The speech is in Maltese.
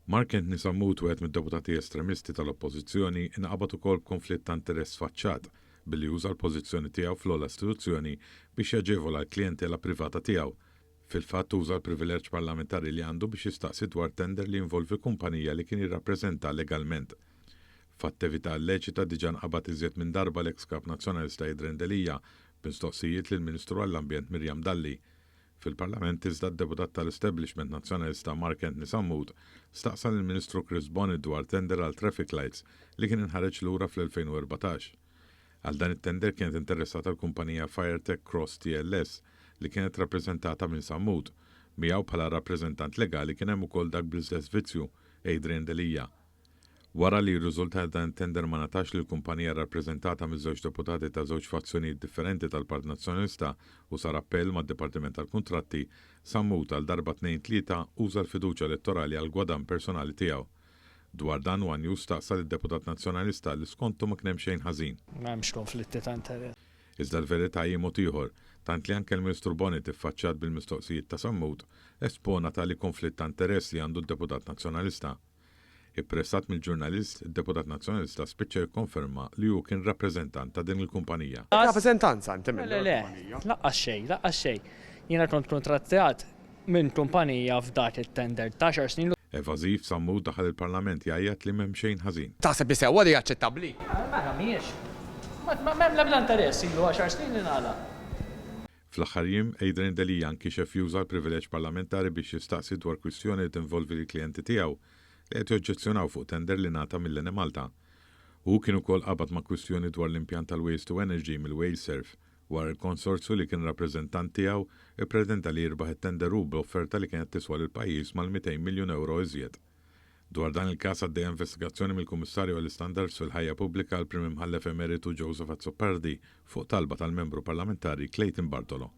Mark Anthony Sammut, wieħed mid-deputati estremisti tal-Oppożizzjoni, inqabad ukoll b'konflitt ta' interess sfaċċat billi uża l-pożizzjoni tiegħu fl-ogħla istituzzjoni biex jaġevola l-klijentela privata tiegħu. Fil-fatt uża l-privileġġ parlamentari li għandu biex jistaqsi dwar tender li jinvolvi kumpanija li kien jirrappreżenta legalment. F'attività illeċita diġà nqabad iżjed minn darba l-eks Kap Nazzjonalista Adrian Delia b'mistoqsijiet lill-Ministru għall-Ambjent Miriam Dalli. Fil-Parlament iżda d-deputat tal-establishment Nazzjonalista Mark Anthony Sammut staqsa lill-Ministru Chris Bonett dwar tender għal traffic lights li kien inħareġ lura fl-2014. Għal dan it-tender kienet interessata l-kumpanija Firetech Cross TLS li kienet rappreżentata minn Sammut. Miegħu bħala rappreżentant legali kien hemm ukoll dak bl-istess vizzju, Adrian Delia. Wara li rriżulta li dan it-tender ma ngħatax lill-kumpanija rrappreżentata miż-żewġ deputati ta' żewġ fazzjonijiet differenti tal-Partit Nazzjonalista u sar appell mad-Dipartiment tal-Kuntratti, Sammut għal darba tnejn tlieta uża l-fiduċja elettorali għall-gwadann personali tiegħu. Dwar dan one News staqsa lid-deputat Nazzjonalista li skontu ma kien hemm xejn ħażin. M'hemmx konflitti ta' interess. Iżda l-verità hi mod ieħor, tant li anke l-Ministru Bonett iffaċċjat bil-mistoqsijiet ta' Sammut, espona tali konflitt ta' interess li għandu d-deputat Nazzjonalista. Ippressat mill-ġurnalist, id-deputat Nazzjonalista spiċċa jikkonferma li hu kien rappreżentant ta' din il-kumpanija. Rappreżentanza inti minn Le, le, le, laqqas xejn, laqqas xejn. Jiena kont kuntrattjat minn kumpanija f'dak it-tender t'għaxar snin. Evażiv, Sammut daħal il-Parlament jgħajjat li m'hemm xejn ħażin. Taħseb li sewwa li hi aċċettabbli? Mela mhijiex. M'hemm l-ebda interess, ilu għaxar snin li ngħalaq. Fl-aħħar jiem, Adrian Delia nkixef juża l-privileġġ parlamentari biex jistaqsi dwar kwistjoni li tinvolvi lill-klijenti tiegħu li qed joġġezzjonaw fuq tender li ngħata mill-Enemalta. Hu kien ukoll qabad ma' kwistjoni dwar l-impjant tal-waste to energy mill-Wasteserv wara li l-konsorzju li kien rappreżentant tiegħu ppretenda li jirbaħ it-tender hu b'offerta li kienet tiswa lill-pajjiż mal-200 miljun ewro iżjed. Dwar dan il-każ għaddejja investigazzjoni mill-Kummissarju għall-Istandards fil-Ħajja Pubblika l-Prim Imħallef Emeritu Joseph Azzopardi fuq talba tal-Membru Parlamentari Clayton Bartolo.